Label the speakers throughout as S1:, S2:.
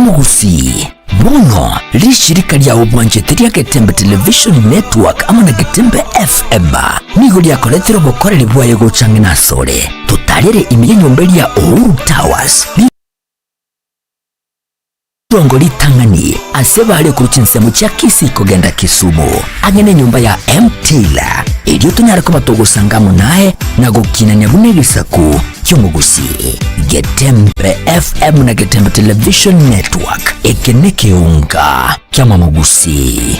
S1: Omogusii, bono rishirika ria obwanchete ria Getembe Television Network amo na Getembe FM nigo riakoretire obokoreri bwaye gocha ang'e nasore. Totarere ime y'enyomba eria Uhuru Towers. Ritongo ritang'ani ase bare korwa chinsemo chia Kisii kogenda Kisumu, ang'e nenyomba ya M. Taylor, erio tonyare koba togosanga amo naye na gokinania buna egesaku ki'omogusii. Getembe FM na Getembe Television Network, eke nekeunga ki'amamogusii.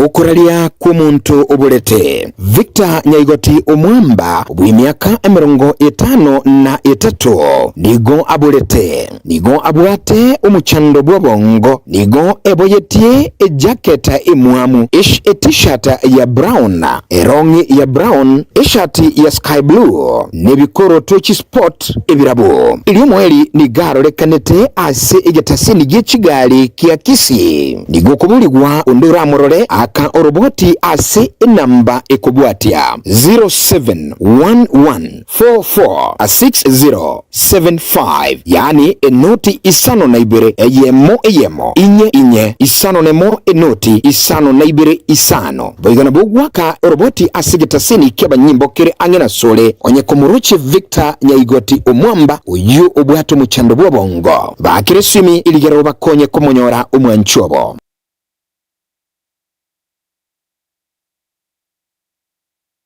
S2: Okoraria kw'omonto oborete. Victor Nyaigoti Omwamba bw'emiaka emerongo etano na etato nigo aborete. Nigo abwate omochando bw'obongo. Nigo eboyetie ejacket emwamu, e-t-shirt ya brown, erong'i ya brown, eshati ya sky blue, nebikoroto chisport ebirabu. Erio omoerio nigo arorekanete ase egetasini gie chigari kia Kisii. Nigo okoborigwa onde oramorore aka oroboti ase enamba ekobwatia, 0711446075, yaani enoti isano na ibere eyemo eyemo inye inye isano nemo enoti isano na ibere isano. Boigo nabo ogwaka oroboti ase egetaseni ki'abanyimbo kere ang'e nasore, onye komoroche Victor Nyaigoti Omwamba, oyio obwate omochando bw'obongo. Baakere esimi rigere obakonye komonyora omwanchi obo.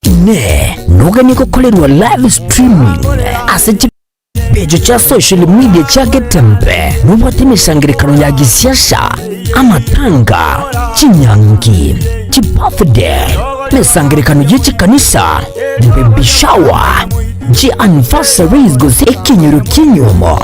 S1: Inee! Noganie gokorerwa live streaming ase chipeji chia social media chia Getembe? Nobwate emesangererekano ya gisiasa, amatanga, chinyangi, chibirthday, emesangererekano ye chikanisa, baby shower, chianniversaries gose ekenyoro ki'enyiomo,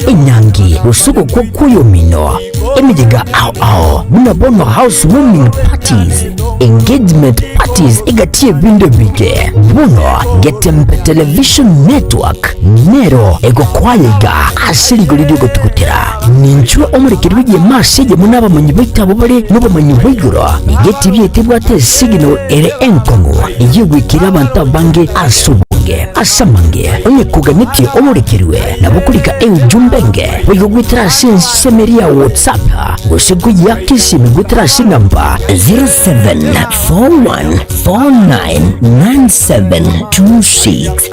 S1: enyangi gose ogokwa kw'oyomino, emeyega ao ao buna bono house warming parties, engagement parties egati y'ebinto ebinge. Bono Getembe Television Network nero egokoa iga ase rigori ri'ogotugutera. Ninchwe omorekeri bw'egeema ase eyemo nabamanyi baito abwo bare nobomanyi bwa igoro. Nigo etibi yaito ebwate esignal ere enkong'u eyio egwekire abanto abange ase obonge. Ase amange, onye koganetie oborekerwe, nabo korika eujumbe enge boigo goetera ase ensemo eria ya WhatsApp gose koyiaka esimi goetera ase enamba 0741499726.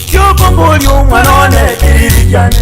S3: Kiokomboria omwana one ekiriri kiane.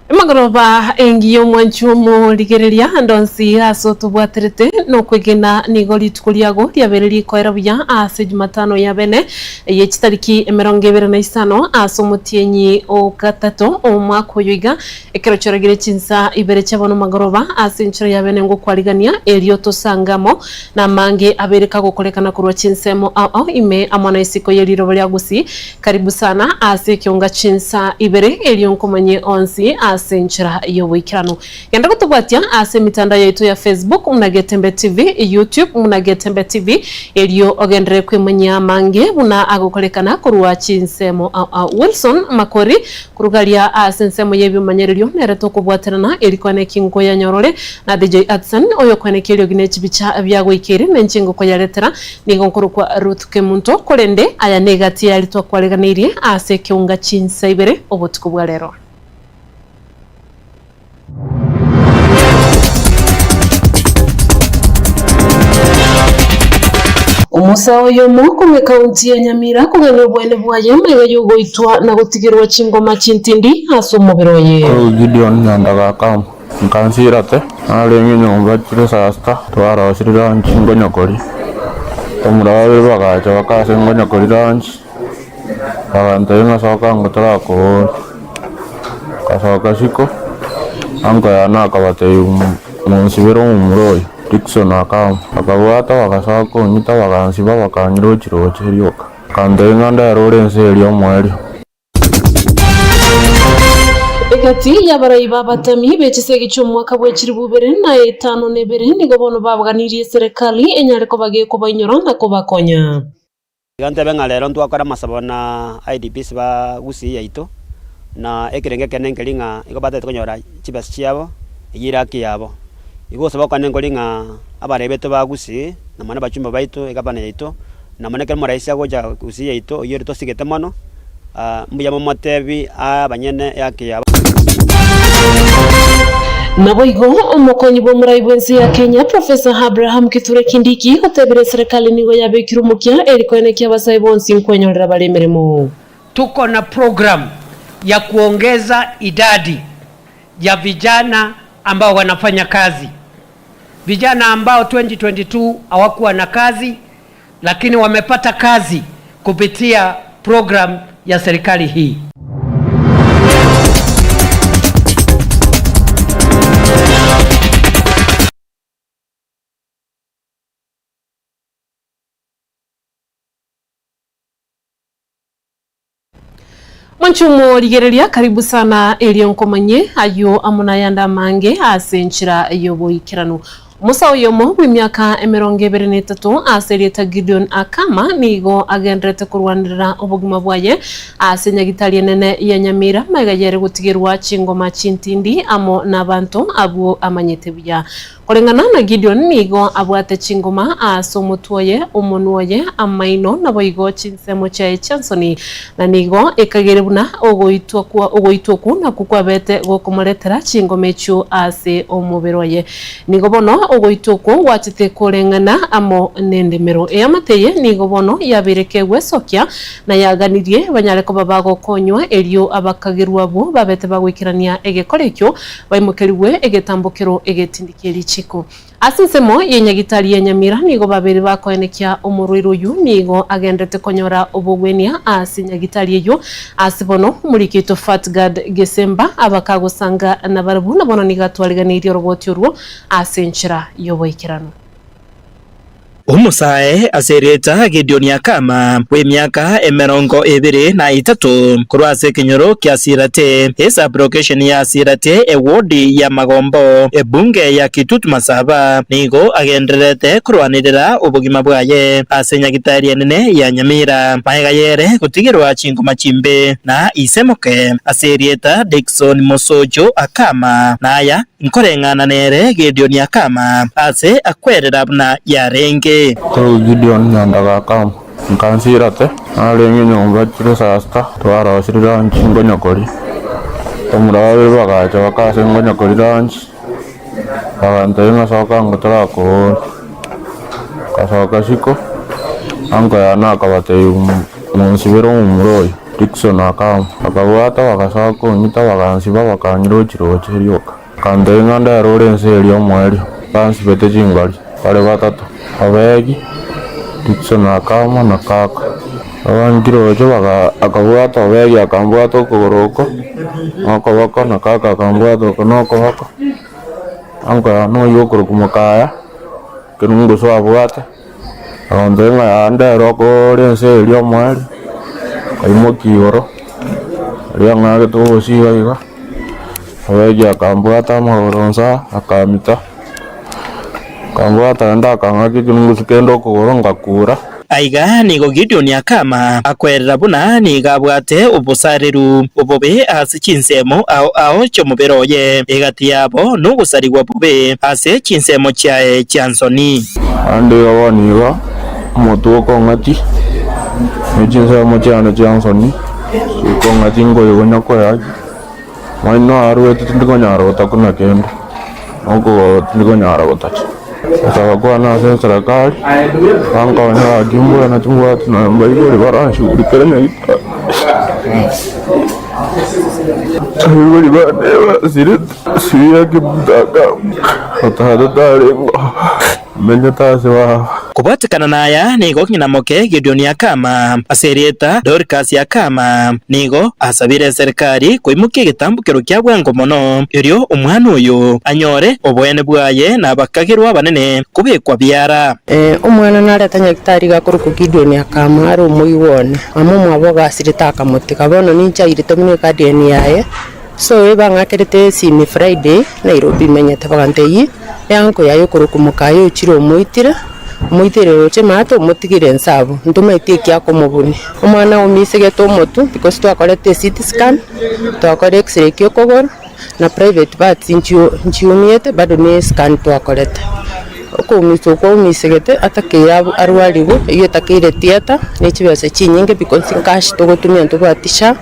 S4: Emagoroba engiya omwanchi omorigereria ande onsi ase otobwaterete nokwegena nigo rituko riago riabeire rikoera buya ase Jumatano ya bene ye chitariki 25 ase omotienyi o gatato omwaka oyo iga ekero chioragire chinsa ibere chia bono magoroba ase enchera ya bene ngokwarigania erio tosange amo namange abeire kagokorekana korwa chinsemo ao ao ime amo na isiko ye riroba ria Gusii Karibu sana ase ekionga chinsa ibere erio nkomanyie onsi ase enchera y'oboikeranu. Genda gotobwatia ase emitandao yaito ya Facebook buna Getembe TV, YouTube buna Getembe TV erio ogenderere kwemanyia amange buna agokorekana korwa chinsemo ao ao. Wilson Makori korwa garia ase ensemo y'ebimanyererio nere tokobwaterana eri koeneki nkoyanyorore na DJ Atson oyokoenekia eriogi ne chibicha biagoikeire nenche ngokoyaretera Nigo nkorokwa Ruth Kemunto, korende aya negati yaria twakwareganeirie ase ekeunga chinsa ibere obotuko bwa rero. Omosae oyomo korwa ekaunti ya Nyamira kogania oboene bwaye magega y'ogoitwa na gotigerwa chingoma chintindi ase omobere oye.
S5: Korwa Gideon nyandaga akama. Nkansirate, narenge nyomba chire saa sita, twarosirie lunch nkonya koria. Abamura babere bagacha baka ase nkonya koria lunch, bagantebia ng'a soka ango torakoboria. Nkasoka isiko, uncle yane akabatebia monsibere omomura oyo, Dickson akama. Bakabwata bagasoa kong'ita bagansiba bakang'ira roche roche rioka. Bakantebia ng'a ndere ore ense eria omoerio.
S4: Egati y'abarai b'abatemi be chisegi chi'omwaka bwe chilifu ibere na etano na ebere nigo bono babaganirie eserekari enyare koba gekobainyora na kobakonya.
S6: Iga ntebe ng'a rero ntwakore amasabo na IDPs ba Gusii yaito, na ekerengo ekenene nkeri ng'a igo batagete konyora chibesa chiabo, eyio ere haki yabo. Igo gosaba kwane nkori ng'a abarai baito ba Gusii, na mono abachumba baito, egavana yaito, na mono ekero omoraisi agocha Gusii yaito, oyio ere tosigete mono. Mbuya momotebi abanyene ehaki yabo.
S4: Naboigo omokonyi bw'omorai bw'ense ya Kenya Professor Abraham Kithure Kindiki otebire eserekari nigo yabekire omokia eri koenekia abasae bonsi nkwenyorera bare emeremo.
S7: Tuko na program ya kuongeza idadi ya vijana ambao wanafanya kazi, vijana ambao 2022 hawakuwa na kazi lakini wamepata kazi kupitia program ya serikali hii.
S4: Mwanchumo rigereria karibu sana erio nkomanye ayio amo nayande amange ase enchera y'oboikeranu. Omosae oyomo bw'emiaka 23 ase erieta Gideon Akama nigo agendererete korwanerera obogima bwaye ase nyagitari enene ya Nyamira magega yere gotigerwa chingoma chintindi amo nabanto abwo amanyete buya. Koreng'ana na Gideon nigo abwate chingoma ase omotwe oye, omonwa oye, amaino, naboigo chinsemo chiaye chiansoni, na nigo ekagere buna ogoitwa kwa ogoitwa okwo nakwo kwabete gokomoretera chingoma echio ase omobere oye. Nigo bono ogoitwa okwo gwachete koreng'ana amo nendemero. Eamate eye nigo bono yabeire kegwesokia na yaganirie banyare koba bagokonywa, erio abakagerwa abwo babete bagoikerania egekora ekio Baimokerigwe egetambokero egetindi kie richiko. Ase ensemo ye nyagitari ya Nyamira nigo babere bakoenekia omorwaire oyio nigo agenderete konyora obogwenia ase nyagitari eyio. Ase bono omoriki oito Fatgard Gesemba abakagosanga nabarabwo na bono nigo atwariganeirie oroboti orwo ase enchera y'oboikeranu.
S8: Omosae ase erieta Gideoni akama, bw'emiaka 23, korwa ase ekenyoro kia Sirate, esub-location ya Sirate, ewodi ya Magombo, ebunge ya Kitutu Masaba, nigo agendererete korwanerera obogima bwaye ase nyagitari enene ya Nyamira, magega yere gotigerwa chingoma chimbe na ise moke ase erieta Dickson Mosocho akama, na aya Nkoreng'ana nere Gideoni akama aase akwerera buna yarenge.
S5: Korwa Gideoni nyandaga akama, nkansirate, narenge nyomba chire saa sita, twarosirie lunch nkonya koria. Abamura babere bagacha baka ase nkonya koria lunch, bagantebia ng'a soka ango torakoboria. Nkasoka isiko, uncle yane akabatebia monsibere omomura oyo. Dickson akama. Bakabwata, bagasoa kong'ita, bagansiba, bakang'ira ochiroche rioka. Bakantebia ng'a ndere ore ense eria omoerio, bansibete chingori, bare batato, Obegi, Dickson akama, na kaka. Abankiroche baga akabwata Obegi akambwata okogoro oko, na okoboko, na kaka akambwata oko na okoboko, anko yane oyio okorokwa Mokaya, ekerungusu abwate. Agontebia ng'a yaa ndere okore ense eria omoerio, nkaimokia igoro, riria ng'agete obosio iga iga, obegia akambwata amagoro onsi aa, akamita, akambwata naende akang'aka ekerungusu kende okogoro ngakura.
S8: Aiga nigo Gideoni akama akwerera buna nigo abwate obosareru obobe ase chinsemo ao ao chi'omobere oye, egati yabo nogosarigwa bobe ase chinsemo chiaye chia nsoni.
S5: Naende iga bono iga, omotwe okong'ati, ne chinsemo chiane chia nsoni chikong'ati nkoigwa koyaki, maino arwete tindi konyara gotakuna kende, na okogoro tindi konyara gotacha. Gosaba kwane ase eserekari, bankonye gaki mbwene timbwati nonya mbaibori baranshughulikere nyagetari. Abaibori bane basirete, sibia mtaka, otata tarengeo. Menyete ase baba.
S8: Kobwatekana naya nigo ng'ina moke Gideoni akama, ase erieta Dorikasi akama. Nigo asabire eserikari koimokia egetambokero kia bwango mono, erio omwana oyo anyore oboene bwaye na abakagerwa abanene kobekwa biara.
S9: Omwana nareta nyagitari iga akorokwa Gideoni akama are omoigwa one. Mama omwabo ogasirete akamotiga. Bono ninche airete buna eguardian yaye. So ebang'akerete esimi Friday, Nairobi menyete bagantebia eyii eanko yaye okorokwa mokaye ochire omoitire, omoitire roche maate omotigire inse abwo, ntomaeti eki akomobunia. Omwana omisegete omotwe because twakorete ecT scan, twakora x-ray kia okogoro, na private parts nchio nchiumiete bado ne escan twakorete. Okoumisa okwo aumisegete atakeire arwarigwe, eywo etakeire theatre, ne chibesa chinyinge because ncash togotumia ntobwati sha.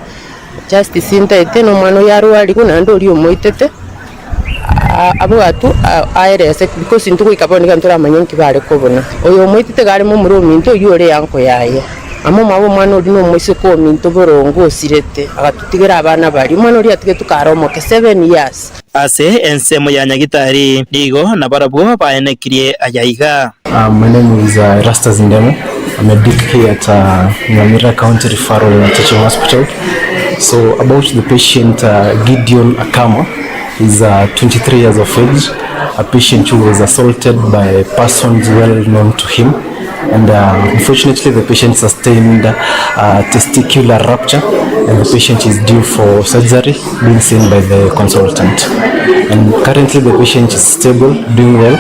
S9: Justice ntaete na omwana oyo arwarigwe naende oria omoitete abwatwe aerese because intwe goika bono iga ntoramanye nki bare kobuna. Oyo omoitete iga are momura ominto oyio ore eanko yaye. Mama omwabo omwana oria na omoiseke ominto boronge osirete agatotigera abana baria. Omwana oria atigetwe kare omoke seven years.
S8: Ase ensemo ya Nyagitari nigo nabarabwo baenekirie aya iga.
S10: My name is Erastus Ndemo. I'm a DP at Nyamira County Referral and Teaching Hospital. So about the patient Gideon Akama is 23 years of age, a patient who was assaulted by persons well known to him and unfortunately the patient sustained testicular rupture and the patient is due for surgery being seen by the consultant and currently the patient is stable doing well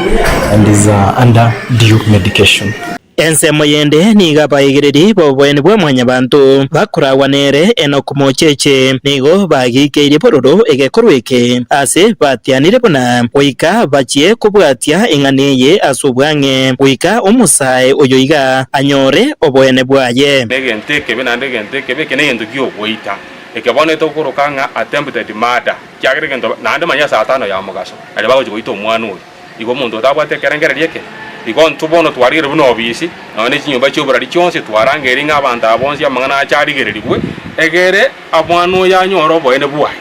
S10: and is under due medication.
S8: Ensemo yende nigo abaegereri b'oboeni bwa Mwanyabanto bakoragwa nere Enock Mocheche nigo bagiikeirie bororo egekorwa eke ase batianire buna goika bachie kobwatia eng'ana eye ase obwang'e goika omosae oyo iga anyore oboene bwaye.
S11: Negento ekebe naende egento ekebe, eke negento gi'ogoita, eke bono etokoroka ng'a attempted murder, ekiagera egento naende manya saa tano ya mogaso, naria bagochia goita omwana oyo. Igo omonto otabwate ekerengererio eke, igo intwe bono twarigereria buna obisi, nonya ne chinyomba chi'oborari chionsi, twarangeria ng'a abanto aba bonsi amang'ana ache arigererigwe, egere omwana oyo anyore oboene bwaye.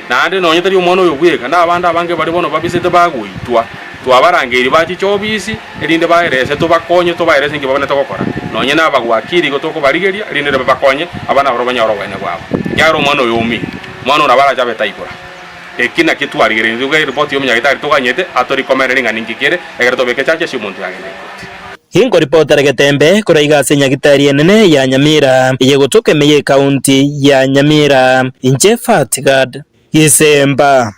S11: Naende nonya tari omwana oyo bweka, na abande abange baria bono babisete bagoitwa, twabarangeirie bachiche obisi, erinde baerese tobakonye, tobaerese inki babwenerete gokora. Nonya nabagwakiri igo tokobarigeria, erinde babakonye, aba nabarabwo banyore oboene bwabo. Ekiagera omwana oyo oumire, omwana oyo nabo arache abe taikora. Eki nakio twarigereire nigo eripoti y'omonyagitari toganyete atorikomerere ng'a ninki kere, ekero tobeke echache ase omonto yagenda ekoti.
S8: Inkoripotera Getembe korwa iga ase Nyagitari enene ya Nyamira, eye gotoka ime y'Ekaunti ya Nyamira. Inche Fatgad Gisemba.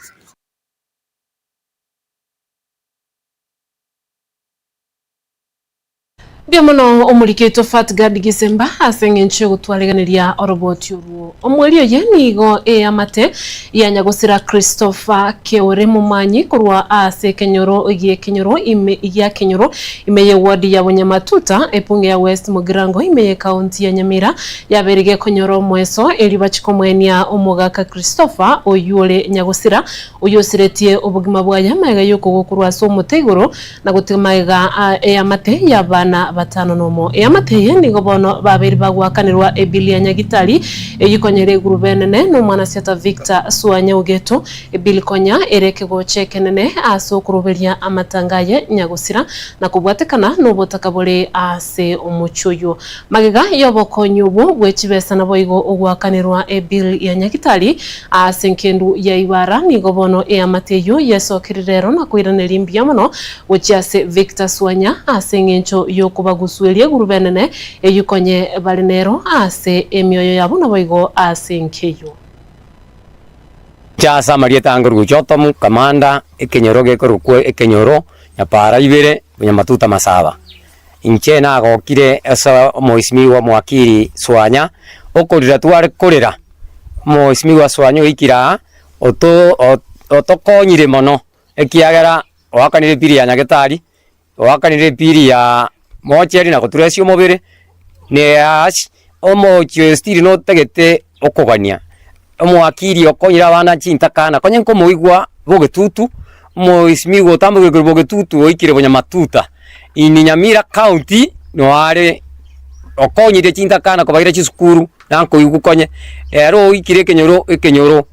S4: Mbuya mono omoriki oito Fatgard Gisemba ase eng'encho y'ogotwareganeria oroboti orwo. Omweri oye nigo eamate ya nyagosira Christopher Keore Momanyi korwa ase ekenyoro gi'ekenyoro ime gia Kenyoro ime y'eward ya Bonyamatuta epunge ya West Mugirango ime y'ekaunti ya Nyamira yabeire gekonyora omoeso erio bachie komoenia omogaka Christopher oyio ore nyagosira oyio osiretie obogima bwaye magega y'okogwa korwa ase omote igoro na gotiga magega a eamate y'abana ba. batano nomo. Eamate eye nigo bono babeire bagoakanerwa ebili ya Nyagitari eyio konyera egurube enene nomwanasiata Victor Swanya Ogeto. Ebili konya ere ekegocha ekenene ase okoroberia amatanga aye nyagosira na kobwatekana nobotaka bore ase omochie oyio. Magega y'obokonyi obwo bwe chibesa naboigo ogoakanerwa ebill ya Nyagitari ase enkendu ya Ibara nigo bono eamate eyio yesokire rero na koiraneria mbuya mono gochia ase Victor Swanya ase eng'encho y'okobagusueria egurube enene eyio konye bare nero ase emioyo yabo naboigo ase enka eyio.
S12: Gocha ase amarieta ange Rugochotomu, Kamanda, ekenyoro gekorokwa ekenyoro, Nyapara ibere, Bonyamatuta Masaba. Inche nagokire ase omoisimigwa omowakili Swanya, okorera tware korera, omoisimigwa Swanya oikire aa, oto otokonyire mono, ekiagera oakanire epiri ya nyagetari, oakanire epiri ya mocheri na goturesia omobere, na eash, omochie oyo still notagete okogania. Omowakili okonyire abana chintakana, konya nkomoigwa bogetutu, omoisimigwa otambokire korwa bogetutu oikire bonyamatuta, in Nyamira county no are okonyire chintakana kobaira chisukuru nankoigwa konye, ere oikire ekenyoro ekenyoro.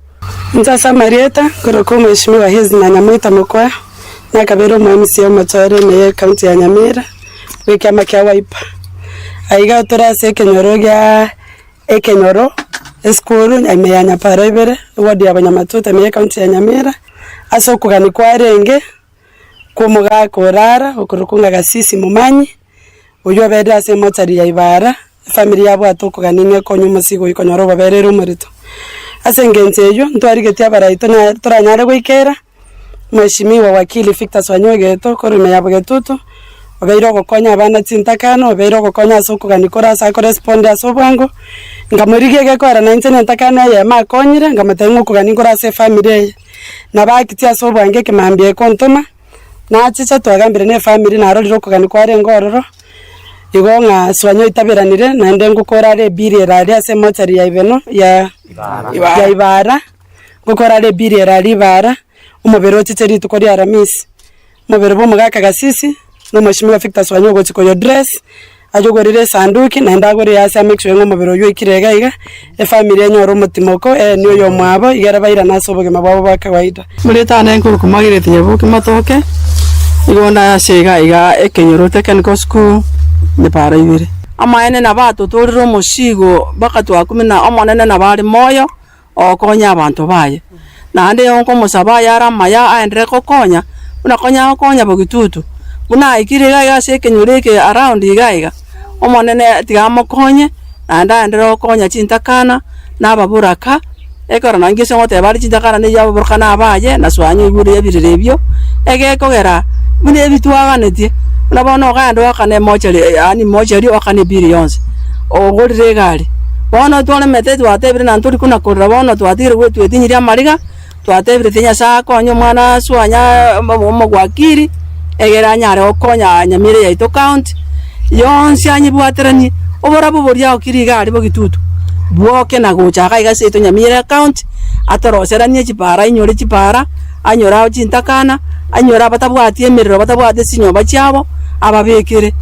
S13: Inche ase amarieta nkorokwa Omweshimiwa Hezina Nyamwita Mokwa, nakabeire omo MCA omochore ime ye county ya Nyamira, bw'ekiama kia Wiper. Aiga tore ase ekenyoro gia Ekenyoro, esukuru ime ya Nyapara ibere, eward ya Banyamatuta ime y'ecounty ya Nyamira, ase okogania kwarenge kw'omogaka orara okorokwa ng'a Gasisi Momanyi, oywo oberire ase emochari ya Ibara, efamiri yabwate okogania ng'a ekonye omosigo oywo konyora obobereri ere omorito. Ase engencho eywo, ntwarigetie abarai tonya toranyare goikera. Mweshimiwa Wakili Victor Swanya Ogeto korwa ime ya Bogetutu, obeire ogokonya abana chintakana, obeire ogokonya ase okogania kore ase akorespondi ase obwango, nkamorigia egekoera na inche nentakana eyemo akonyire, nkamotebia ng'a okogania nkore ase efamiri eye. Nabo akitia ase obwango ekemambia ekontoma, nachicha twagambire na efamiri narorire okogania kwarenge ororo, igo ng'a Swanya oitaberanire naende ngokora are ebill ere aria ase emochari ya Ibeno ya ya Ibara. Ngokora are ebiri ere aria Ibara, omobere ochiche rituko ria Aramisi. Omobere bw'omogaka Gasisi, na omweshimiwa Victor Swanya ogochia koyo dress, ayogorere esanduki, naende agore easi a make sure ng'a omobere oywo oikire iga iga, efamiri enyore omotimoko, eenie oyomwabo, igere bairane ase obogima bwabo bwa kawaida.
S14: Moretane nkorokwa Margaret Nyaboke Matoke, nigo ndaye ase iga iga ekenyoro Technical School, Nyapara ibere. Amaene nabo atotorire omosigo mpaka twakumia na Omonene nabo are moyo, ogokonya abanto baye. Naende nkomosaba ayare amaya aenderere gokonya, buna konya agokonya bogitutu, buna aikire iga iga ase ekenyoro eke around iga iga, Omonene tiga amokonye, naende aenderere gokonya chintakana, na ababoraka, ekero nonye gese ngoteba are chintakana na ababoraka na abaye, na swanya oigure ebirero ebio, egekogera buna ebi twaganetie, buna bono okaenda oakane emochari yaani mochari oakane ebill yonsi, ogorire egari. Bono twaremete twatebire naende tori kona korera bono twatigire gotwetinyiria amariga, twatebire tiga Nyasaye akonye omwana aswe anya omogwakiri, egere anyare gokonya Nyamira yaito county, yonsi anyebwateranie, oborabu boria agokire iga aria bogitutu, bwoke na gocha iga iga seito Nyamira county, atoroseranie chipara ainyore chipara, anyore ao chintakana, anyore abatabwati emerero batabwati chinyomba chiabo, ababekere.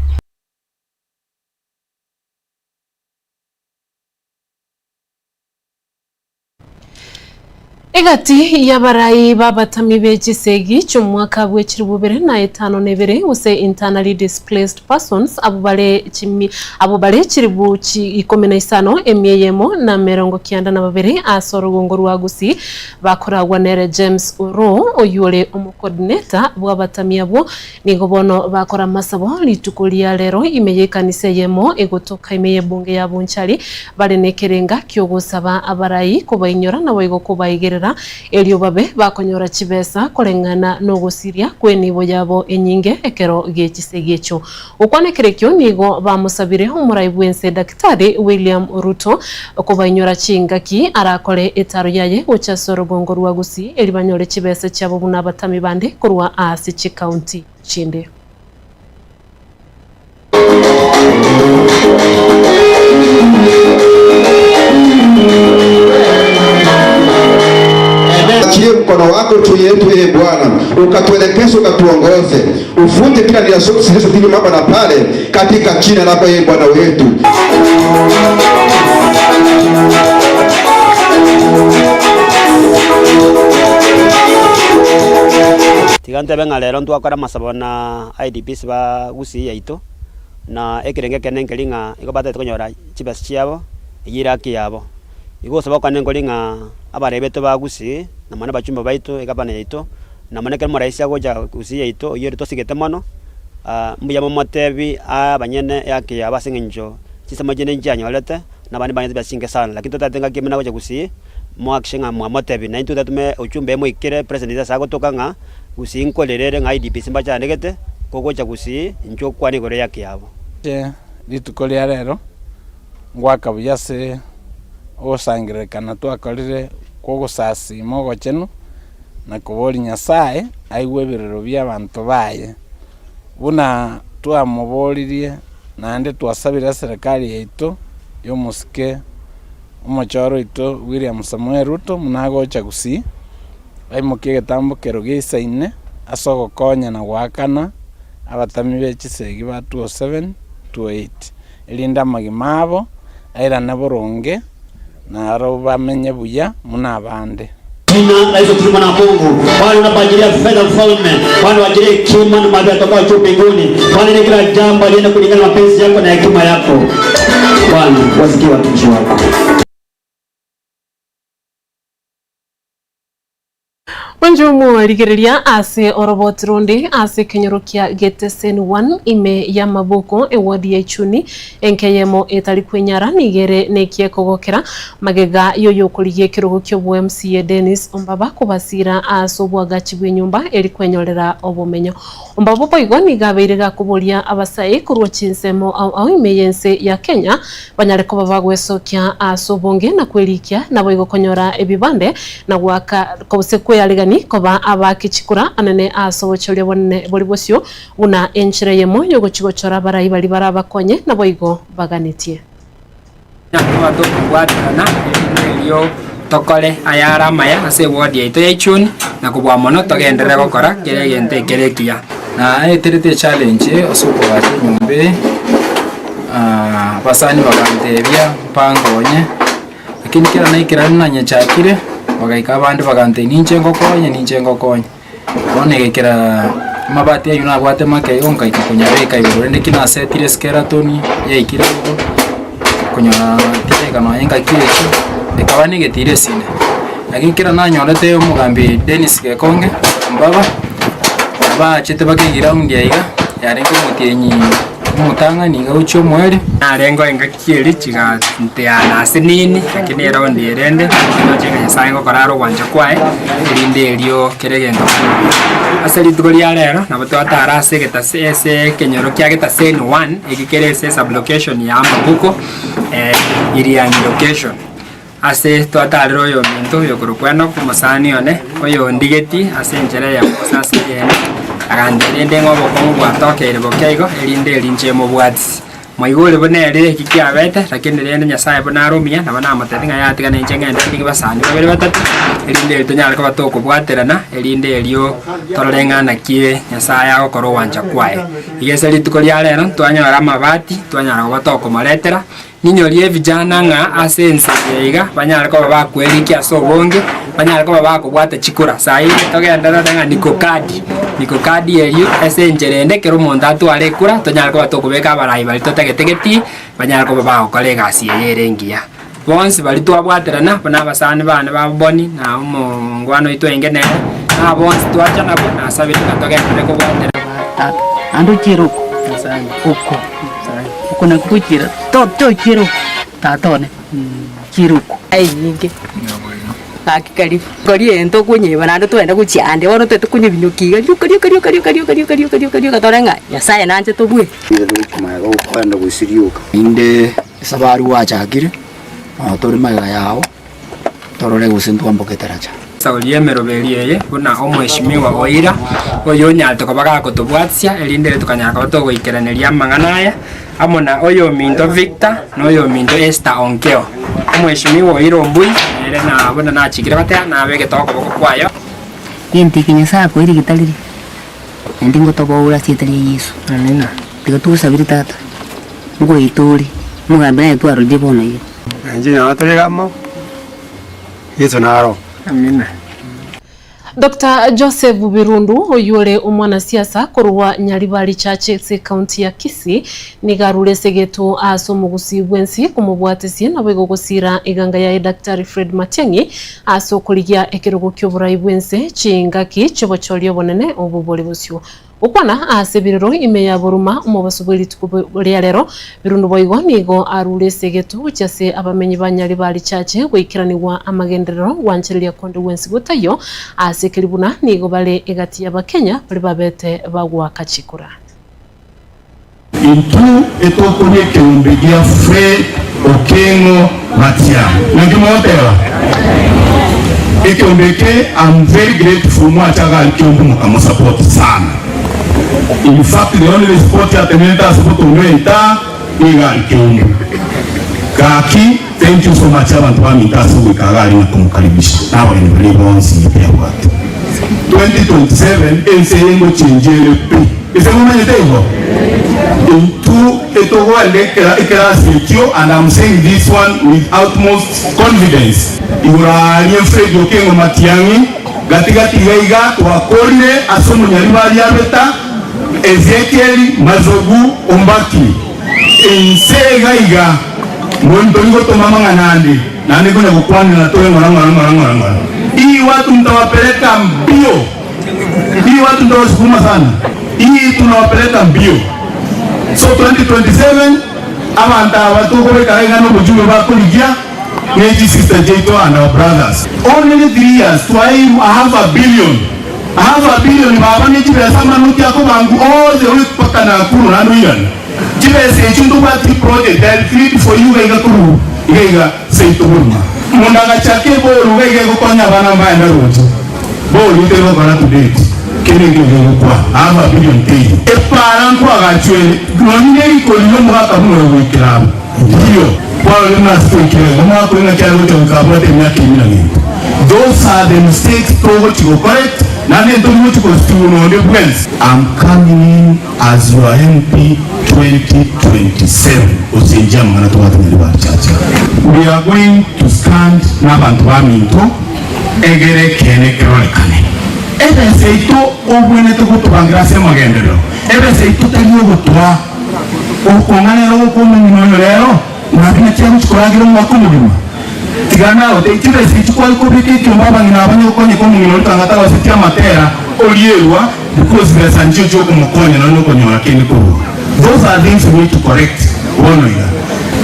S4: Egati y'abarai b'abatami be chisegi chi'omwaka bwe chilifu bibere na etano na ebere gose internally displaced persons abwo bare chimi abwo bare chilifu chi ikomi na isano emia eyemo na merongo kianda na babere ase orogongo rwa Gusii bakoragwa nere James Oroo oyio ore omocoordinator bw'abatami abwo Nigo bono bakora amasabo rituko ria rero ime y'ekanisa eyemo egotoka ime y'ebunge ya Bonchari, bare nekerenga ki'ogosaba abarai kobainyora naboigo kobaigerera, erio babe bakonyora chibesa koreng'ana nogosiria kw'enibo yabo enyinge ekero gi'echisegi echio. Gokwana ekerekio nigo bamosabire omorai bw'ense Daktari William Ruto kobainyora chingaki arakore etaro yaye gocha ase orogongo rwa Gusii erio banyore chibesa chiabo buna abatami bande korwa aase chikaunti chinde.
S15: Ukaachilie mkono wako juu yetu, ee Bwana, ukatuelekeze, ukatuongoze, uvunje kila nia zote zilizo kinyume hapa na pale, katika jina lako ee Bwana wetu.
S6: Tiga ntebe ng'a rero ntwakore amasabo na IDPs ba Gusii yaito, na ekerengo ekene nkeri ng'a igo batagete konyora chibesa chiabo, eyio ere haki yabo. Igo gosaba okwane nkori ng'a abarai baito ba Gusii, na mono abachumba baito, egavana yaito, na mono ekero omoraisi agocha Gusii yaito, oyio ore tosigete mono, mbuya momotebi aa abanyene ehaki yabo ase eng'encho chinsemo chinde nchianyorete, na abande mbanyete chibesa chinke sana. Lakini totagete ngaki buna agocha Gusii, mohakikishe ng'a mwamotebi, na intwe totome ujumbe emoikere president ase agotoka ng'a Gusii nkorere ere ng'a IDPs mbachandegete, kogocha Gusii, inchuo okwane igoro y'ehaki yabo.
S16: Rituko ria rero Ngoaka buya ase ogosangererekana twakorire kw'ogosasiima ogochenu, na koboria Nyasae aigwe ebirero bi'abanto baye, buna twamoboririe, naende twasabire eserekari yaito y'omosike omochoro oito William Samoei Ruto buna agocha gusii, aimokie egetambokero geisaine ase ogokonya na goakana abatami be chisegi ba 207, 208. erinde amagima abo airane boronge, na aro bamenye buya buna abande.
S17: Jina la Yesu Kristo mwana wa Mungu. Bwana unapoajilia fedha mfalme, Bwana uajilie hekima na maarifa yatokayo juu mbinguni. Bwana ili kila jambo liende kulingana na mapenzi yako na hekima yako. Bwana wasikie watumishi wako.
S4: Onye omorigereria ase oroboti ronde ase ekenyoro kia Geteseni 1 ime y'amaboko ewodi ya Ichuni enke eyemo etari kwenyara nigo ere nekiekogokera magega y'oyokorigia ekerogo ki'obo MCA Dennis Ombaba kobasira ase obwagachi bw'enyomba eri kwenyorera obomenyo. Ombaba boigo nigo abeire gakoboria abasae korwa chinsemo ao ao ime y'ense ya Kenya banyare koba bagwesokia ase obonge na kwerikia, naboigo konyora ebibande na goaka gose kwearegani koba abaake chikura anene ase obochoria obonene bori bosio, buna enchera eyemo y'ogochia gochora abarai baria barabakonye, naboigo baganetie.
S18: Toba tokobwaterana erinde erio tokore ayare amaya ase ewodi yaito ya Ichuni, na kobua mono togenderere gokora kera egento ekere ekiya.
S19: Naeterete echallenge ase okoagacha enyomba eye, abasani bagantebia mpangonye, lakini kera naikerania nanyechakire, bagaika abande bagantebia ninche ngokonye ninche ngokonye. Bono egekera amabati aywo nabwate make igo nkaika konyabeka igoro rende ki nasetire eskeratoni yaikire igo, konyora tiraika nonye ngaki echio, ekaba na egetiro esine. Lakini kera nanyorete omogambi Dennis Gekonge mbaba, bachete baka eground aiga, yarenge omotienyi omotang'ani iga gochia omoerio.
S18: Narengeo engaki eria chiganteana ase nini, lakini eround eye rende ndoche ng'a Nyasaye ngokora are ogwancha kwaye, erinde erio kera egento kebe. Ase rituko ria rero, nabo twatara ase egetase ase ekenyoro kia Getaseni one, eki kere ase esublocation ya Amabuko, Irianyi location. Ase twatarire oyominto oyokorokwa Enoku, omosani one, oyondigeti ase enchera eyemo gose ase eyende, agantebia rende ng'a obokong'u bwatokeire boke igo, erinde eri inche mobwatisi. Mwaigure buna ere eki kiabete, lakini rende Nyasae buna are omuya, nabo namotebia ng'a yatiga nainche ng'ende ndige basani babere batato, erinde eri tonyare koba tokobwaterana, erinde erio torore ng'a naki Nyasae agokora ogwancha kwaye. Iga ase rituko ria rero, twanyora amabati, twanyara koba tokomoretera, Ninyorie vijana ng'a ase ense eye iga banyare koba bakwerikia ase obonge, banyare koba bakobwata chikura. Saa eye togendererete ng'a niko kadi, niko kadi eyio ase enchera ende ekero omonto atware ekura tonyare koba tokobeka abarai baria totagete getii, banyare koba bagokora egasi eye ere engiya. Bonsi baria twabwaterana buna abasani bane ba Boni na omongwana oito oinge nere, na bonsi twacha nabwo nasabire ng'a togenderere kobwaterana.
S20: Tata, naende ochiere oko, oko, oko nakwo gochiera to tochiera oko, tata one, chiera oko. Enyinge, gaki karibu, kori egento okonyeba naende twende gochia ande, bono toete konywa ebinyoki iga rioka rioka rioka rioka rioka rioka rioka rioka rioka tore ng'a Nyasaye nanche tobue.
S21: Naende esabari gwachakire, nabo tore magega yao. torore gose ntwamboke taracha.
S18: Sauria emeroberio eye buna omweshimiwa Oira, oyonyarete koba gakotobwatisia, erinde ere tokanyara koba togoikeraneria amang'ana aya. Amo na oyominto Victor na oyominto Esther Onkeo. Omweshimiwa oire ombui nere na buna nachikire goteba nabegete okoboko kwaye.
S2: Gento eke Nyasae akoeire getarire, naende ngotoboure ase erieta ria Yeso. Amina. Tiga togosabere tata, ngoeta ore, omogambi naye twarorire bono iga.
S22: Nainche nabo tore amo, Yeso naro.
S18: Amina.
S4: Doctor Joseph Birundu oyio ore omwanasiasa korwa Nyaribari Church ase ekaunti ya Kisii nigo arure esegeto ase omogusii bwensi komobwatesie naboigo gosiira eganga yaye Daktari Fred Matiang'i ase okorigia ekerogo kioborai bwense chingaki chiobochori obonene obo bore bosio. Gokwana ase ebirero ime ya boruma omobaso bwe rituko ria rero, Birundu boigo nigo arure ase egeto gochia ase abamenyi ba Nyaribari Church goikeranigwa amagenderero gwanchereria konde gwensi gotaiyo ase ekeri buna nigo bare egati y'Abakenya baria babete bagoaka chikura.
S23: Intwe etokoria ekeombe gia Fred Okengo Matiang'i. Naki mogoteba? Ekeombe eke I'm very grateful mwacha iga aria Kiambu mokamosupport sana. In fact the only support atenerete ase botongo enta niga aria Kiambu. Gaki thank you so much abanto baminto ase ogoika iga aria na komokaribisha na abageni baria bonsi yabwate. 2027 ense eye ngochenjia ere pi. Ase momanyete igo? Intwe etogoenda ekerasi ekio and I'm saying this one with utmost confidence. Igoro aaria Fred Okengo Matiang'i, gati gati iga iga twakorire ase omonyaribari abeta Ezekiel Mazogu Ombaki. Inse iga iga monto nigotoma amang'ana ande, naende nkonya gokwanera tore ng'ora ng'ora ng'ora ng'ora ng'ora. Hii watu mtawapeleka mbio. Hii watu mtawasukuma sana. Hii tunawapeleka mbio. So 2027 abanto aba tokobeka iga na obochumbe bakorigia ne chisister chiaito and our brothers. Only 3 years twaeirwe a half a billion. A half a billion baba ne chibesa amanoti akobangu all the way mpaka Nakuru naende oirane. Chibesa echio ntobwati project I plead for you iga iga korwa iga iga seito boruma. Omonto agachaka eboru iga iga egokonya abana mbaende roche. Boru nteri gokora to date kende ekio gegokwa half a billion teiyo. Epara nkoagachwe ere nonye ne rikori ri'omogaka buna oyo goikera abwo. Ndiyo, kwarorire buna ase toikire iga, omogaka oyo ng'aki are gocha goika abwate emiaka ime na gento. Those are the mistakes togochi gocorrect, naende ntori gochi gosuguna onde bwensi. I'm coming in as your MP 2027 osenchie amang'ana tobwate Nyaribari Church. We are going to stand nabanto baminto egere ekeene kerorekane. Ebesa yaito obwenerete gotobangira ase amagenderero, ebesa yaito tari ogotoa. Okong'a nere ogokomonyima oyo rero, naki naki agochia koragera omwaka omogima? Tiga nagotebi, chibesa echi kware kobeka ekiombe abang'ina abanye gokonyeka omong'ina oria tang'ata agosetie amatera orierwa because besa nchio chiokomokonya nonya nokonyora kende korwa. Those are things we need to correct bono iga.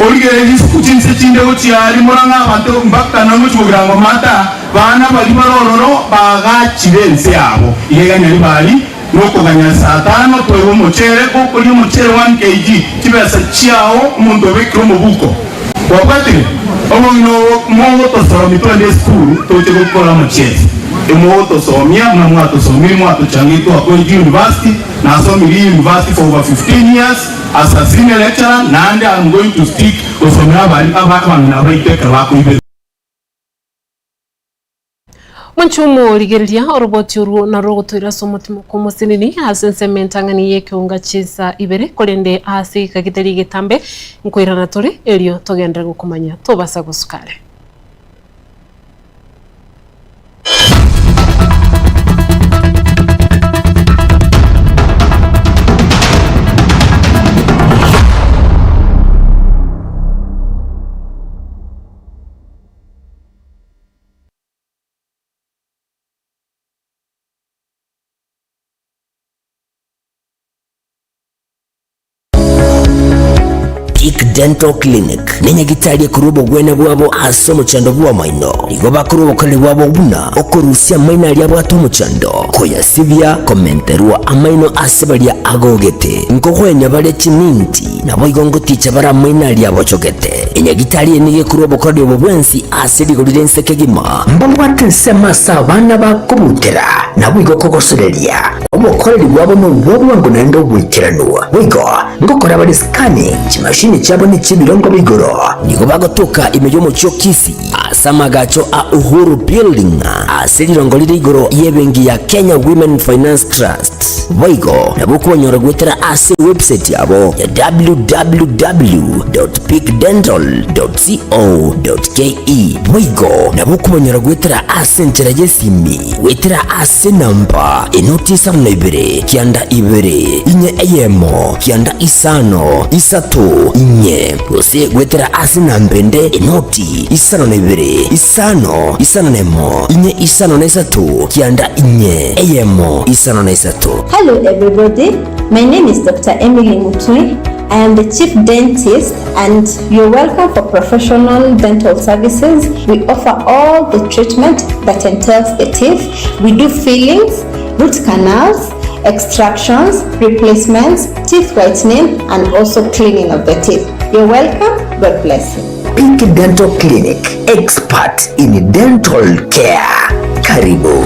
S23: Origererie risuku chinse chinde gochia aria morang'e abanto mpaka nonya gochia kogira ngo mata bana baria bare ororo bagachire ense yabo iga iga nyaribari Nokoganya saa tano toegwe omochere, gokoria omochere one kg chibesa chiao omonto obekire omobuko. Kwabwatire? Omong'ina obo mogotosomia twende esukuru toche gokora omochere. Emogotosomia buna mwatosomiri mwatochangire twakorire university, nasomire university for over 15 years as a senior lecturer naende am going to stick gosomera abari abang'ina baito ekero bakoiberwa.
S4: Mwanche omorigereria oroboti orwo narwo rogotoira ase omotimo kw'omoseneni ase ensemo entang'ani y'ekeunga chinsa ibere, korende aase egeka getari egetambe nkoirana tore, erio togenderere gokomanya tobasa gosuka are.
S1: Peak Dental Clinic nenyagitari ekorwa obogwenia bwabo ase omochando bw'amaino. Nigo bakorwa obokoreri bwabo buna okorusia amaino aria abwate omochando, koyasibia, komenterwa amaino ase baria agogete, nkogwenia bare chiminti, naboigo ngoticha bare amaino aria abochogete. Enyagitari eye nigo ekorwa obokoreri obo bwensi ase rigori ri'ense kegima. Mbabwate ensemo ase abana bakobutera, naboigo kogosoreria. Obokoreri bwabo nobw'obwango naende oboikeranu. Boigo ngokora bare scanning, chimashini chiabo nechi'ebirongo bia igoro. Nigo bagotoka ime y'omochie o Kisii ase amagacho a Uhuru Building ase rirongo rire igoro y'ebenki ya Kenya Women Finance Trust. Boigo nabo okobanyora goetera ase ewebsite yabo ya www.peakdental.co.ke. Boigo nabo okobanyora goetera ase enchera y'esimi goetera ase enamba enoti isano na ibere kianda ibere inye eyemo kianda isano isato inye gose goetera ase enamba ende enoti isano na ibere isano isano na emo inye isano na isato kianda inye eyemo isano na isato.
S3: Hello everybody, my name is Doctor Emily Mutui, I am the chief dentist and you're welcome for professional dental services, we offer all the treatment that entails the teeth, we do fillings, root canals, extractions, replacements, teeth whitening and also cleaning of the teeth. You're welcome, God bless you.
S1: Peak Dental Clinic, expert in dental care. Karibu.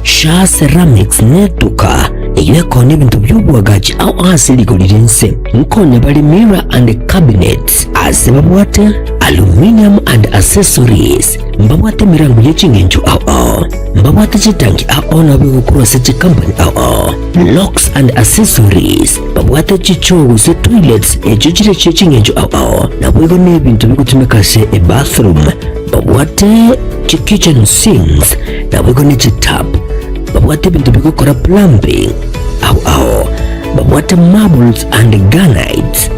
S1: Shaa Ceramics netuka eyio ekoonia ebinto bi'oboagachi ao ase rigori ri'ense. Nkonya bare mirror and cabinets ase babwate aluminium and accessories, mbabwate emerango ye ching'encho ao ao, mbabwate chitangi ao ao nabo egokorwa ase chicompany ao ao, locks and accessories, babwate chichoo gose toilets echio chire chie ching'encho ao ao, naboigo nebinto bigotumeka ase ebathroom, babwate chikitchen sinks, naboigo ne chitap, babwate ebinto bigokora plumbing ao ao, babwate marbles and granites,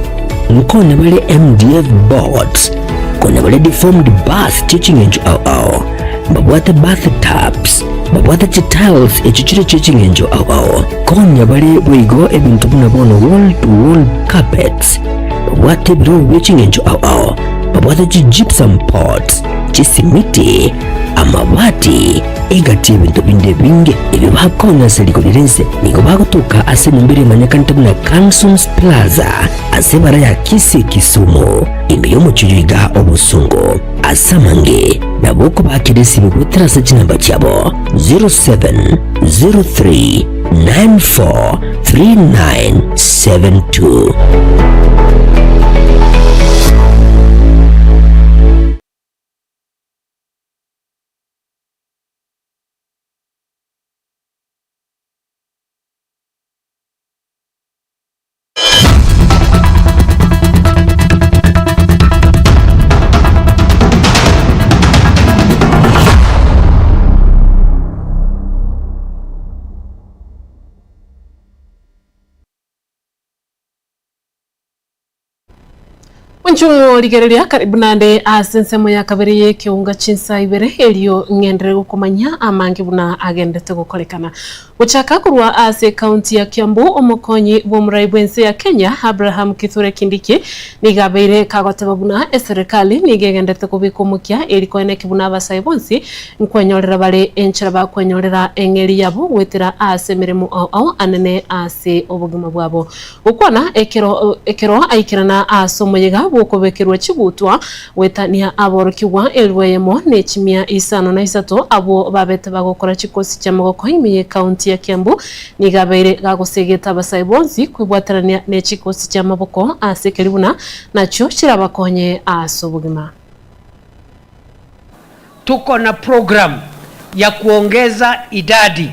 S1: nkonya bare MDF boards, konya bare deformed bath chie ching'encho ao ao, babwate bath tubs, babwate chitiles echio chire chie ching'encho ao ao, konya bare boigo ebinto buna bono wall to wall carpets, babwate ebirogo bie ching'encho ao ao, babwate chigypsum boards, chisimiti, amabati, egati y'ebinto binde ebinge ebio bakonya ase rigori ri'ense. Nigo bagotoka ase enyomba eria emanyekanete buna Cansons Plaza ase ebara ya Kisii Kisumu, ime y'omochie oyo iga obosongo. Ase amange nabo okobakera esimi goetera ase chinamba chiabo 0703 943972.
S4: Inchuo rigereria karibu naende ase ensemo ya kabere y'ekeunga chinsa ibere, erio ng'enderere gokomanyia amange buna agenderete gokorekana. Gochaka korwa ase ekaunti ya Kiambu, omokonyi bw'omorai bw'ense ya Kenya, Abraham Kithure Kindiki, nigo abeire kagoteba buna eserekali nigo egenderete kobeka omokia eri koeneki buna abasae bonsi nkwenyorera bare enchera bakwenyorera eng'eri yabo goetera ase emeremo ao ao anene ase obogima bwabo. Gokwana ekero ekero aikerana ase omoyega bw'okobekerwa chigutwa, goetania aborokigwa elifu eyemo ne chimia isano na isato abwo babete bagokora chikosi chi'amagoko ime y'ecounty ya Kiambu, nigo abeire gagosegeta abasae bonsi kwebwaterania ne chikosi chi'amaboko ase ekeri buna nachio chirabakonye ase obogima.
S5: Tuko na program ya kuongeza idadi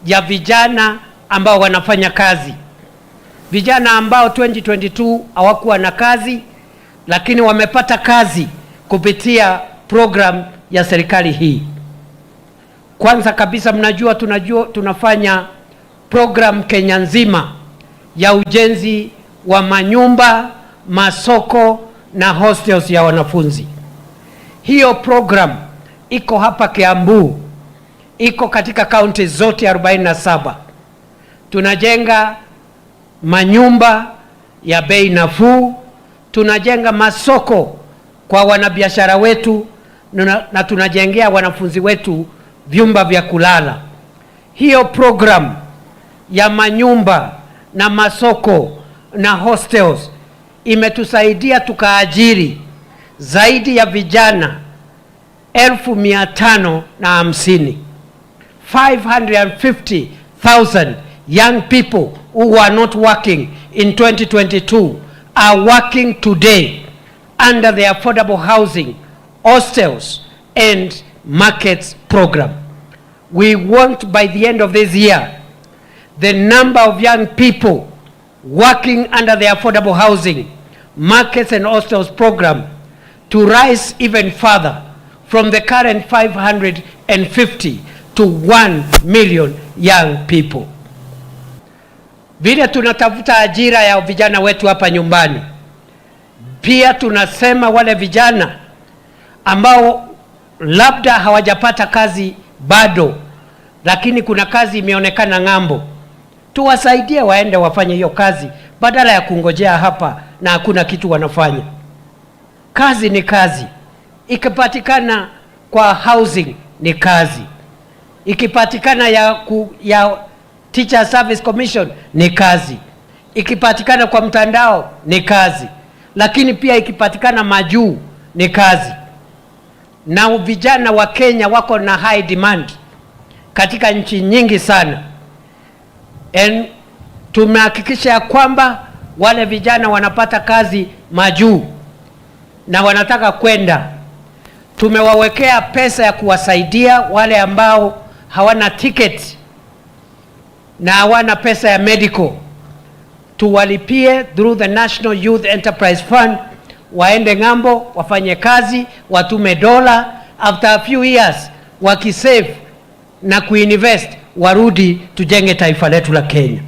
S5: ya vijana ambao wanafanya kazi, vijana ambao 2022 hawakuwa na kazi, lakini wamepata kazi kupitia program ya serikali hii. Kwanza kabisa, mnajua tunajua tunafanya program Kenya nzima ya ujenzi wa manyumba, masoko na hostels ya wanafunzi. Hiyo program iko hapa Kiambu, iko katika kaunti zote 47. Tunajenga manyumba ya bei nafuu, tunajenga masoko kwa wanabiashara wetu na tunajengea wanafunzi wetu vyumba vya kulala. Hiyo program ya manyumba na masoko na hostels imetusaidia tukaajiri zaidi ya vijana 550,000. 550,000 young people who were not working in 2022 are working today under the affordable housing, hostels and markets program. We want by the end of this year the number of young people working under the affordable housing, markets and hostels program to rise even further from the current 550 to 1 million young people. Vile tunatafuta ajira ya vijana wetu hapa nyumbani, pia tunasema wale vijana ambao labda hawajapata kazi bado, lakini kuna kazi imeonekana ng'ambo, tuwasaidie waende wafanye hiyo kazi badala ya kungojea hapa na hakuna kitu wanafanya. Kazi ni kazi, ikipatikana kwa housing ni kazi, ikipatikana ya, ku, ya Teacher Service Commission ni kazi, ikipatikana kwa mtandao ni kazi, lakini pia ikipatikana majuu ni kazi. Na vijana wa Kenya wako na high demand katika nchi nyingi sana, and tumehakikisha ya kwamba wale vijana wanapata kazi majuu na wanataka kwenda. Tumewawekea pesa ya kuwasaidia wale ambao hawana tiketi na hawana pesa ya medical, tuwalipie through the National Youth Enterprise Fund, waende ng'ambo wafanye kazi, watume dola. After a few years wakisave na kuinvest, warudi tujenge taifa letu la Kenya.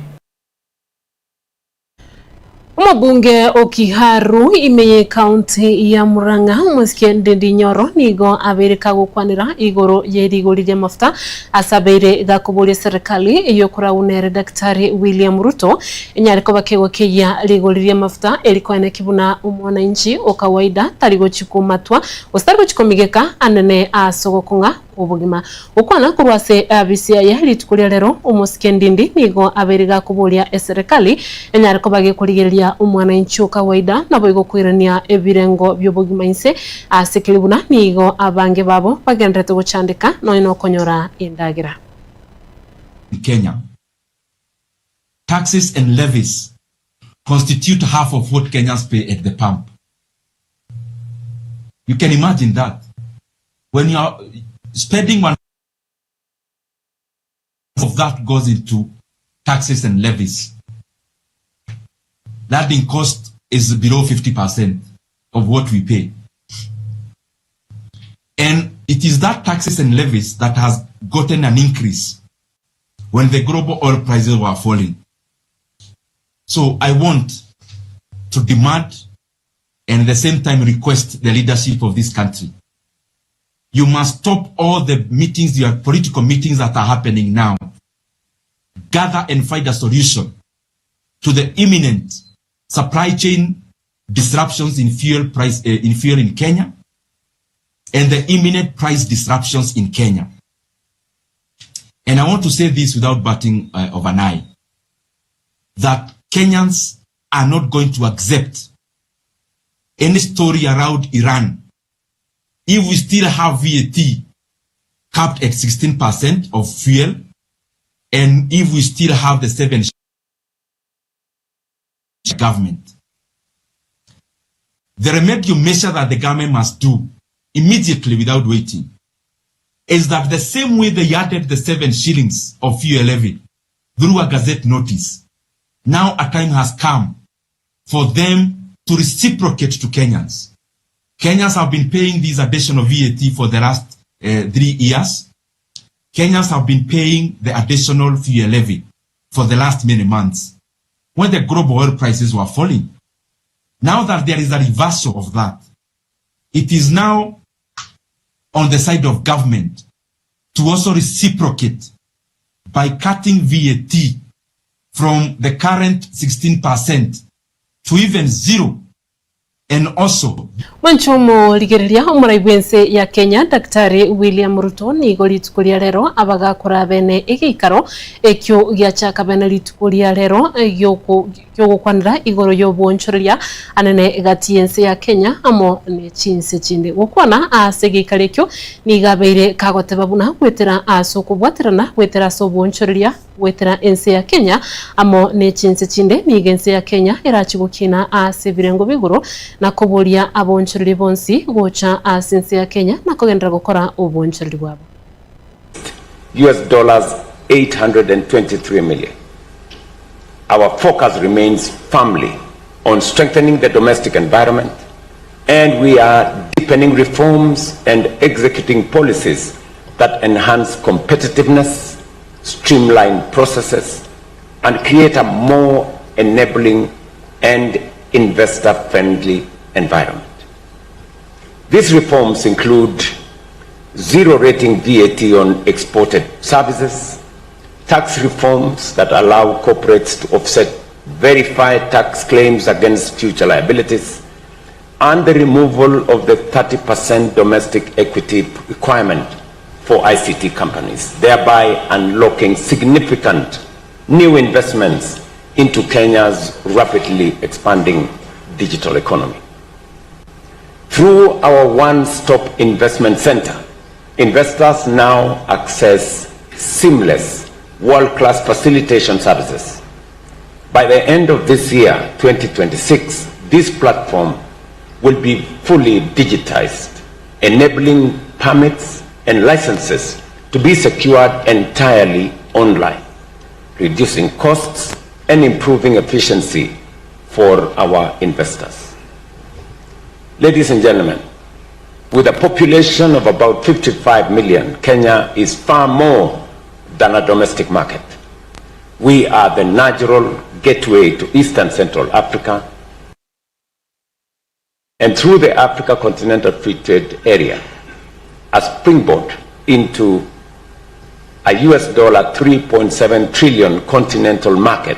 S4: Omobunge o Kiharu ime y'ecounty ya Murang'a omosike Ndindi Nyoro nigo abeire kagokwanera igoro ye rigori ri'amafuta ase abeire gakoboria serikali eyokoragwo nere Daktari William Ruto enyare koba kegokeyia rigori ri'amafuta erikoeneki buna omwananchi o kawaida tari gochikomatwa gose tari gochikomigeka anene ase ogokong'a obogima. Gokwana korwa ase abisi aye rituko ria rero omosike Ndindi nigo abeire gakoboria eserikali enyare koba gekorigereria omwananchi o kawaida nabo igokoirania ebirengo bya obogima inse ase keri buna nigo abange babo bagenderete gochandeka nonya na okonyora endagera.
S7: In Kenya, taxes and levies constitute half of what Kenyans pay at the pump. You can imagine that. When you are spending one of that goes into taxes and levies. Landing cost is below 50% of what we pay. And it is that taxes and levies that has gotten an increase when the global oil prices were falling. So I want to demand and at the same time request the leadership of this country. You must stop all the meetings, your political meetings that are happening now. Gather and find a solution to the imminent supply chain disruptions in fuel price in fuel in Kenya and the imminent price disruptions in Kenya. And I want to say this without batting of an eye, that Kenyans are not going to accept any story around Iran if we still have VAT capped at 16% of fuel and if we still have the seven government. The remedial measure that the government must do immediately without waiting is that the same way they added the 7 shillings of fuel levy through a gazette notice, now a time has come for them to reciprocate to Kenyans. Kenyans have been paying this additional VAT for the last 3 years. Kenyans have been paying the additional fuel levy for the last many months when the global oil prices were falling. Now that there is a reversal of that, it is now on the side of government to also reciprocate by cutting VAT from the current 16% to even zero. And also.
S4: Mwanche omorigereria omorai bw'ense ya Kenya Daktari William Ruto nigo rituko ria rero abagakora bene egeikaro ekio giachaka bene rituko ria rero giogokwanera igoro y'obwonchoreria anene gati y'ense ya Kenya amo ne chinse chinde. Gokwana ase egeikaro ekio nigo abeire kagoteba buna goetera ase okobwaterana goetera ase obwonchoreria Goetera ense ya Kenya amo ne chinse chinde, nigo ense ya Kenya erache gokina ase ebirengo b'igoro na koboria aboonchoreria bonsi gocha ase ense ya Kenya na kogenderera gokora oboonchoreria bwabo.
S9: US dollars 823 million. Our focus remains firmly on strengthening the domestic environment and we are deepening reforms and executing policies that enhance competitiveness, streamline processes, and create a more enabling and investor-friendly environment. These reforms include zero rating VAT on exported services, tax reforms that allow corporates to offset verified tax claims against future liabilities, and the removal of the 30% domestic equity requirement for ICT companies, thereby unlocking significant new investments into Kenya's rapidly expanding digital economy. Through our one-stop investment center, investors now access seamless, world-class facilitation services. By the end of this year, 2026, this platform will be fully digitized, enabling permits and licenses to be secured entirely online, reducing costs and improving efficiency for our investors. Ladies and gentlemen, with a population of about 55 million, Kenya is far more than a domestic market. We are the natural gateway to East and Central Africa, and through the Africa Continental Free Trade Area, a springboard into a US dollar 3.7 trillion continental market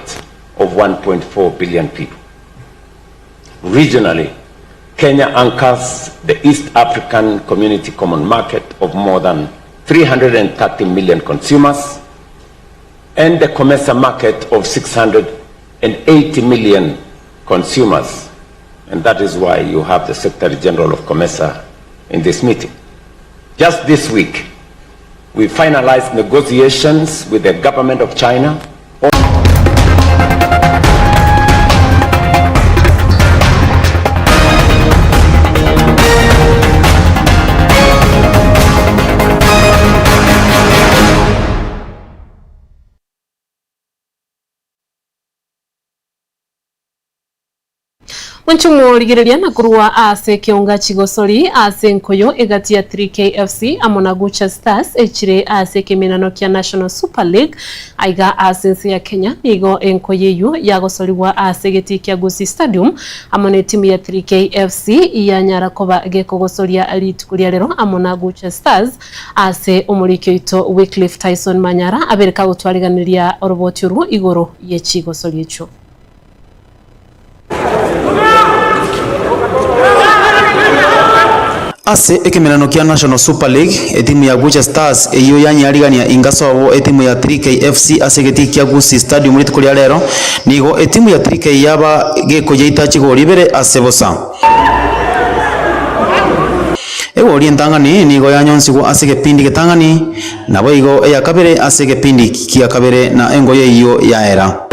S9: of 1.4 billion people. Regionally, Kenya anchors the East African Community Common Market of more than 330 million consumers and the COMESA market of 680 million consumers. And that is why you have the Secretary General of COMESA in this meeting. Just this week, we finalized negotiations with the government of China
S4: Mwanche omorigereria na korwa ase ekeonga chigosori ase enkoyo egati ya 3KFC amo na Gucha Stars echire ase ekemenano kia National Super League aiga ase ense ya Kenya nigo enkoyo eyio yagosorigwa ase egetii kia Gusii Stadium amo ne etimu ya 3KFC yanyara koba gekogosoria rituko ria rero amo na Gucha Stars Ase omoriki oito Wycliffe Tyson Manyara abere kagotwariganiria oroboti orwo igoro ye chigosoria echio.
S10: Ase ekemerano kia National Super League, etimu ya Gucha Stars eyio yanyearigania inga sobo etimu ya 3K FC ase egetii kia Gusii Stadium rituko ria rero, nigo etimu ya 3K yaba gekoyeita chigori ibere ase bosa. Egori entang'ani nigo yanyonsigwa ase egepindi getang'ani, naboigo eya kabere ase egepindi kia kabere, na engoyo eyio yaera.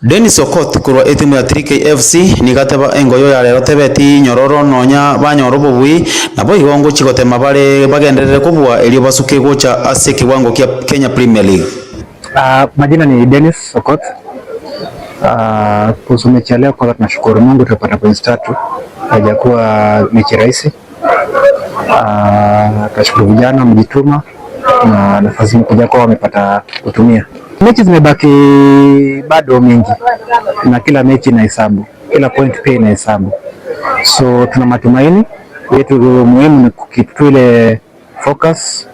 S10: Dennis Okoth korwa etimu ya 3K FC nigo ateba engoyo ya rero tebeti nyororo nonya banyora obobui, naboigo ngochia gotema bare bagenderere kobua erio basuke gocha ase ekewango kia Kenya Premier League.
S11: Majina ni Dennis Okoth. Kuhusu mechi ya leo, kwanza tunashukuru Mungu tumepata points tatu, haijakuwa mechi rahisi. Tunashukuru vijana wamejituma na nafasi imekuja kwao wamepata kutumia. Mechi zimebaki bado mingi na kila mechi inahesabu, kila point pia inahesabu. So tuna matumaini yetu muhimu ni kukeep tu ile focus,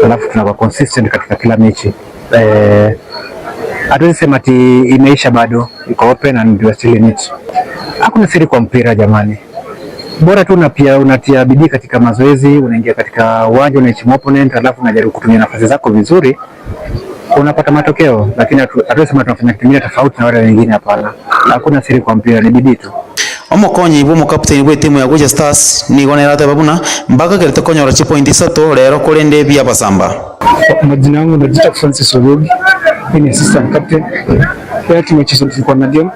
S11: alafu tunakuwa consistent katika kila mechi. Eh, hatuwezi sema ati imeisha bado, iko open and we are still in it. Hakuna siri kwa mpira jamani, bora tu una pia unatia bidii katika mazoezi, unaingia katika uwanja, unaheshimu opponent, alafu unajaribu kutumia nafasi zako vizuri, unapata matokeo. Lakini hatuwezi sema tunafanya kitu kingine tofauti na wale wengine, hapana. Hakuna siri kwa mpira, ni bidii tu.
S10: Omokonyi bw'omokapteni bw'etimu ya Gucha Stars nigo nere ateba buna mbagakerete konyora chipointi isato rero korende biabasamba.
S8: Majina yangu najiita Francis Ogogi. Mimi ni assistant captain. Leo tumecheza tulikuwa na game.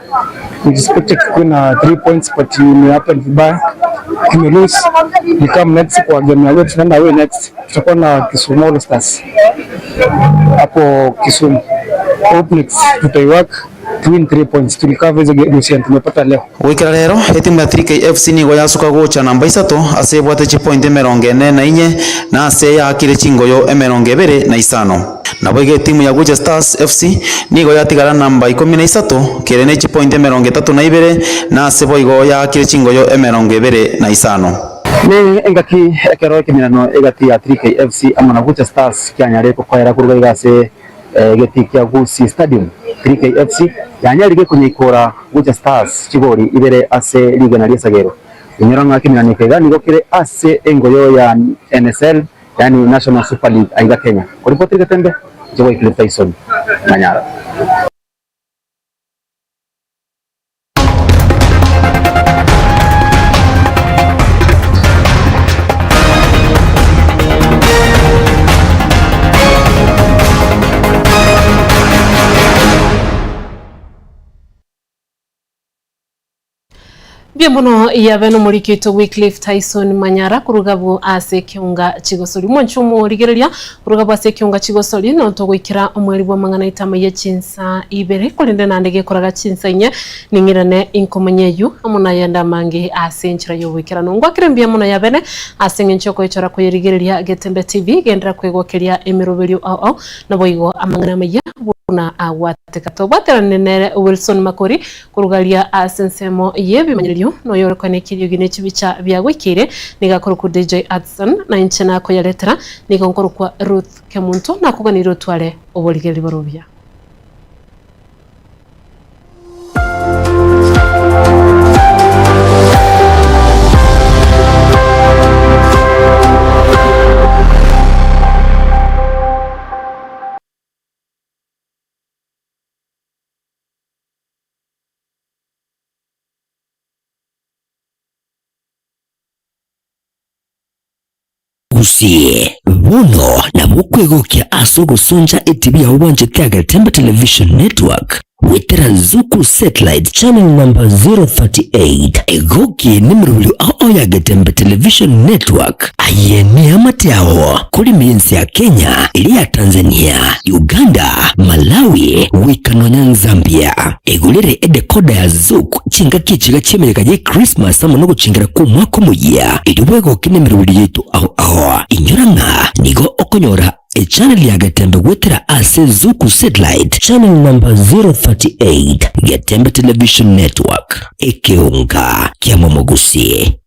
S8: We expected tukuwe na 3 points but ime happen vibaya. Tume lose. Ni kama next kwa game ya leo tunaenda away next. Tutakuwa na Kisumu All Stars. Hapo Kisumu. Hope next tutaiwork to win 3 points. Tulicover hizo games tumepata leo.
S10: Goikera rero, etimu ya 3K FC nigo yasuka gocha namba isato ase ebwate chipointi emerongo ene na inye, na ase yaakire chingoyo emerongo ebere na isano. Naboigo etimu ya Gucha Stars FC nigo yatigara namba ikomi na isato kere ne chipointi emerongo etato na ibere, na ase boigo yaakire chingoyo emerongo ebere na isano.
S11: Ne engaki ekero ekemerano egati ya 3K FC amo na Gucha Stars kianyare kokoera korwa iga ase egetii kia Gusii Stadium, 3K FC yanyarire konyeikora Gucha Stars chigori ibere ase rigena ri'esagero. Inyora ng'a ekemerano eke iga nigo kere ase engoyo ya NSL yaani National Super League aiga Kenya. Koripoti Getembe, inche Wycliffe Tyson, Manyara.
S4: Mbuya mono yabe nomoriki oito Wycliffe Tyson Manyara koruga abwo ase ekeunga chigosori. Mwanche omorigereria koruga abwo ase ekeunga chigosori notogoikera omweri bw'amang'ana aito amaya chinsa ibere korende naende gekoraga chinsa inye ning'irane inkomanya eyio amo nayende amange ase enchera y'oboikeranu. Ngwakire mbuya mono yabene ase eng'encho yokoichora koyerigereria Getembe TV genderera kwegokeria emeroberio ao ao naboigo amang'ana amaya buna agwateka. Tobwaterane nere Wilson Makori Korugaria ase ensemo y'ebimanyererio, noyorekane ekeriogi ne chibicha biagoikeire, nigo akorokwa DJ Hudson, na inche nakoyaretera, nigo nkorokwa Ruth Kemunto, nakoganirie otware oborigereria bore obuya.
S1: Gusii, bono nabo okwegokia ase ogosoncha etibi yao bwanchete Agetembe Television Network goetera Zuku Satellite Channel number 038. Egoki nemerobio ao ao ya Getembe Television Network. Aye neamate ao korima ense ya Kenya, eria ya Tanzania, Uganda, Malawi, goika nonya Zambia. Egorere edecoder ya Zuku chingaki echiga chi'emeyega ye Christmas amo nogochengera kw'omwaka omoyia, erio bwegoke nemerobio yaito ao ao. Inyora ng'a nigo okonyora echannel ya Getembe goetera ase Zuku Satellite channel number 038, Getembe Television Network, ekeonga kia Momogusi.